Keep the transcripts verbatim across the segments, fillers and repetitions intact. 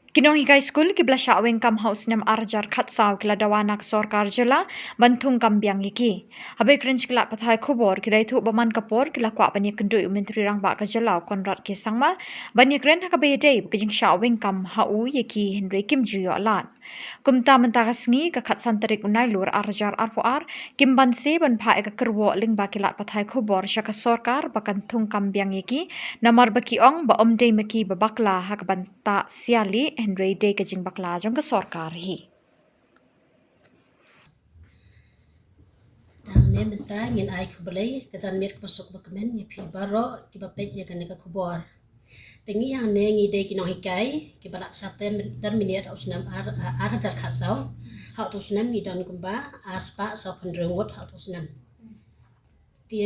Ki nonghikai skul kiba la shah weng kam ha u snem ar hajar khatsaw ki la dawa na ka sorkar jylla ban thung kam biang ïa ki. Haba ïakren sha ki lad pathai khubor ki la ïathuh ba man ka por ki la kwah ban ïakynduh ïa u Myntri Rangbah ka jylla u Conrad K Sangma ban ïakren ha kaba ïadei bad ka jingshah weng kam ha u ïa ki, hynrei kim ju ïoh lad. Kumta mynta ka sngi ka khatsan tarik u Nailur ar hajar arphew ar kim banse ban phah ïa ka kyrwoh lyngba ki lad pathai khubor sha ka sorkar ba kan thung kam biang ïa ki, namar ba ki ong ba ym dei ma ki ba bakla ha ka ban tah sia lieh, hynrei dei ka jingbakla jong ka sorkar hi. Te hangne mynta ngin ai khublei ka janmiet kaba suk ba kmen ïa phi baroh kiba peit ïa kane ka khubor. Te ngi hangne ngi dei ki nonghikai kiba la shah ter-, terminate ha u snem ar, ar hajar khatsaw. Ha utu u snem ngi don kumba ar spah sawphew hynriew ngut ha utu u snem. Te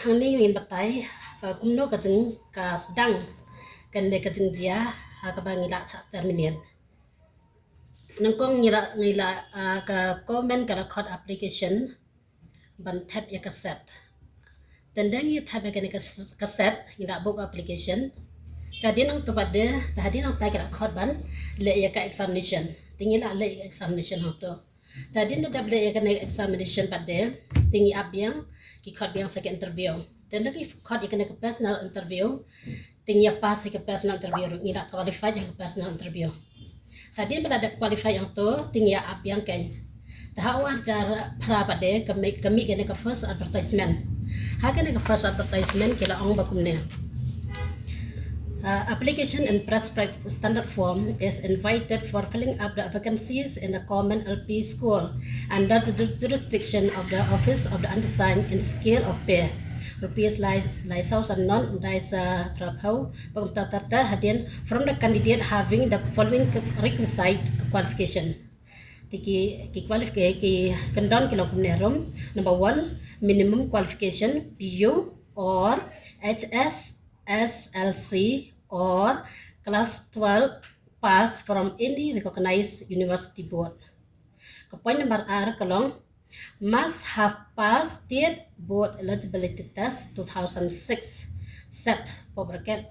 hangne ngin batai ba kumno ka jing, ka sdang kane ka jingjia ha kaba ngi la shah terminate. Nyngkong ngi la, ngi la, ah, ka government ka la khot application ban thep ïa ka set. Te ynda ngi thep ïa kane ka s-, ka set, ngi la buh application. Te hadien nangta pat de, te hadien nangta ki la khot ban leh ïa ka examination. Te ngi la leh ïa ka examination hangto. Te hadien da dep leh ïa kane examination pat de, te ngi ap biang, ki khot biang sa ka interview. Te ynda ki khot ïa kane ka personal interview, te ngi ïa pass ïa ka personal interview ruh, ngi la qualify ïa ka personal interview. Te hadien ba la dep qualify hangto, te ngi ïa ap biang kein. Te ha u ar hajar phra pat de, ka mih, ka mih kane ka first advertisement. Ha kane ka first advertisement ki la ong ba kumne. Uh, application in prescribed standard form is invited for filling up the vacancies in the government L P school under the ju-, jurisdiction of the office of the undersigned in the scale of pay. Rupees lai, lai saw san non, dai sa phraphew, pagam ta ta ta, hadien, from the candidate having the following requisite qualification. Te ki, ki qualifi-, ki kyndon ki long kumne rum. Number one, minimum qualification, P U or H S S L C or class twelve pass from any recognized university board. Ka point number ar ka long, must have passed State Board Eligibility Test two thousand six, set, pop bracket.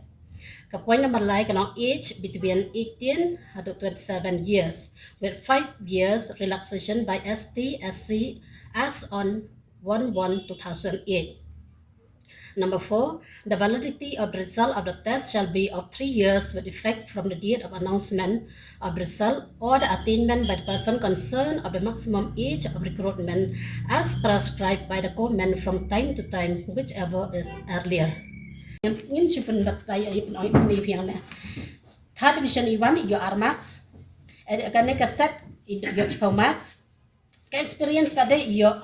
Ka point number lai ka long age between eighteen haduh twenty-seven years, with five years relaxation by S T S C as on one one two thousand eight. Number four, the validity of the result of the test shall be of three years with effect from the date of announcement of result or the attainment by the person concerned of the maximum age of recruitment as prescribed by the government from time to time, whichever is earlier. Ngin shu pynbatai, ai pyn-, ai pyn-, ai pyn-, third division i wan ïoh ar marks. Eh, kane ka set ïoh shiphew marks. Ka experience pat de ïoh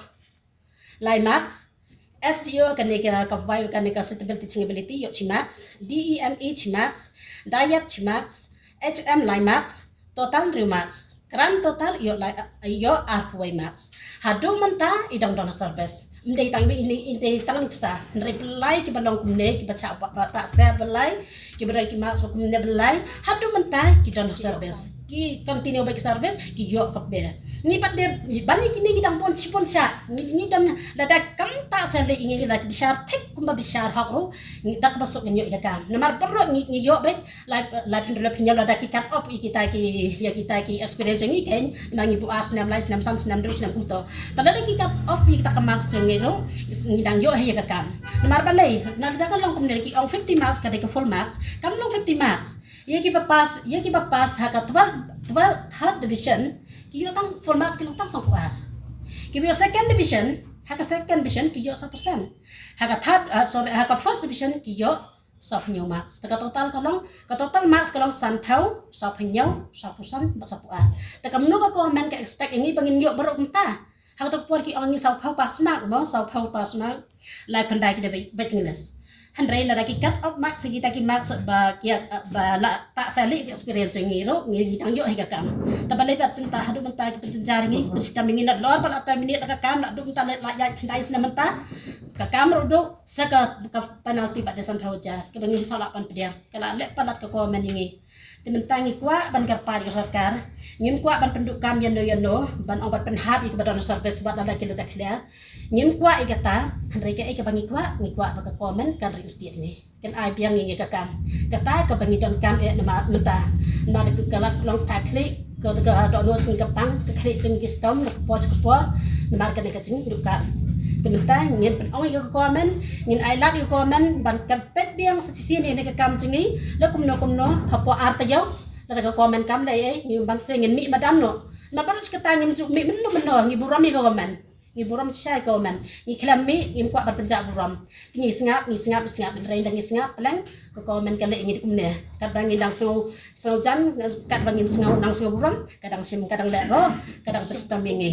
lai marks. S D O kane ka, ka vai kane ka suitable teaching ability ïoh shi marks. D E M E shi marks. Diet shi marks. H M lai marks. Total hynriew marks. Grand total ïoh lai, ïoh arphew wei marks. Haduh mynta i dang don ha service. Ym dei tang i, i dei tang i pisa. Hynrei blei kiba long kumne kiba shah ba, ba ta se blei. Kiba don ki marks ba kumne blei. Haduh mynta ki don ha service. Ki continue bad ki service, ki ïoh ka pay. Ngi pat de, ban ïa kine ngi dang bun shibun sha. Ngi, ngi don lada kam ta se lei ngi la bishar thik kumba bishar hok ruh. Ngi da kaba suk ngin ïoh ïa ka. Namar baroh ngi, ngi ïoh bad lai, lai pynroi pynñiaw lada ki cut off ïa kita ki, ïa kita ki experience ngi kein. Namar ngi buh ar snem, lai snem, san snem, hynriew snem kumto. Te lada ki cut off ïa kita ka marks jong ngi ruh, ngi dang ïoh hi ïa ka kam. Namar balei, lada ka long kumne ki ong fifty marks ka dei ka full marks, kam long fifty marks. Ïa kiba pass, ïa kiba pass ha ka twelve, twelve, third division, ki ïoh tang full marks ki long tang sawphew ar. Kiba ïoh second division, ha ka second division ki ïoh sawphew san. Ha ka third, ah, sorry, ha ka first division ki ïoh sawphew hynñiew marks. Te ka total ka long, ka total marks ka long sanphew, sawphew hynñiew, sawphew san, bad sawphew ar. Te kumno ka government ka expect ïa ngi ba ngin ïoh baroh kumta. Ha kato ka por ki ong ngi sawphew pass mark mo, sawphew pass mark. Lai pynda ki da beit, beit English. Hynrei lada ki cut off marks, kita ki marks ba ki, ba la ta se lei experience ngi ruh, ngi, ngi dang ïoh hi ka kam. Te balei pat mynta haduh mynta ki pynjynjar ngi, pynshitom ngi nalor ba la terminate ka kam, la haduh mynta la, la ïaid khyndai snem mynta. Ka kam ruh duh, sa ka, ka penalty pat de sanphew hajar, kaba ngim sa lah ban pdiang, ka la leh palat ka government ïa ngi. Te mynta ngi kwah ban kyrpad ïa ka sorkar, ngim kwah ban pynduh kam ïano ïano, ban ong ban pynhap ïa kiba don service bad lada ki la jakhlia. Ngim kwah ïa kata, hynrei kaei kaba ngi kwah, ngi kwah ba ka government kan riewstad ïa ngi. kan ai biang ïa ka kam. Kata kaba ngi donkam eh namar mynta. Namar ka lad long ta khlieh, ka ka dohnud jong ka pang, ka khlieh jong ki stom, ka por ka por, namar kane ka jingduh kam. Te mynta ngin pynong ïa ka government, ngin ai lad ïa ka government ban kan peit biang sa shisien ïa ka kam jong ngi, la kumno kumno, hapoh ar taïew, lada ka government kam leh ei, ngi ban sa ngin mih madan noh. Namar baroh shi katta ngim ju mih mynno mynno, ngi burom ïa ka government. Ngi burom shisha ïa ka government. Ngi khlem mih, ngim kwah ban pynjah burom. Te ngi sngap, ngi sngap, ngi sngap, hynrei ynda ngi sngap, pleng, ka government ka leh ïa ngi kumne. Katba ngi dang sngew, sngew jan, katba ngin sngew, nang sngew burom, ka dang shim, ka dang leh roh, ka dang pynshitom ïa ngi.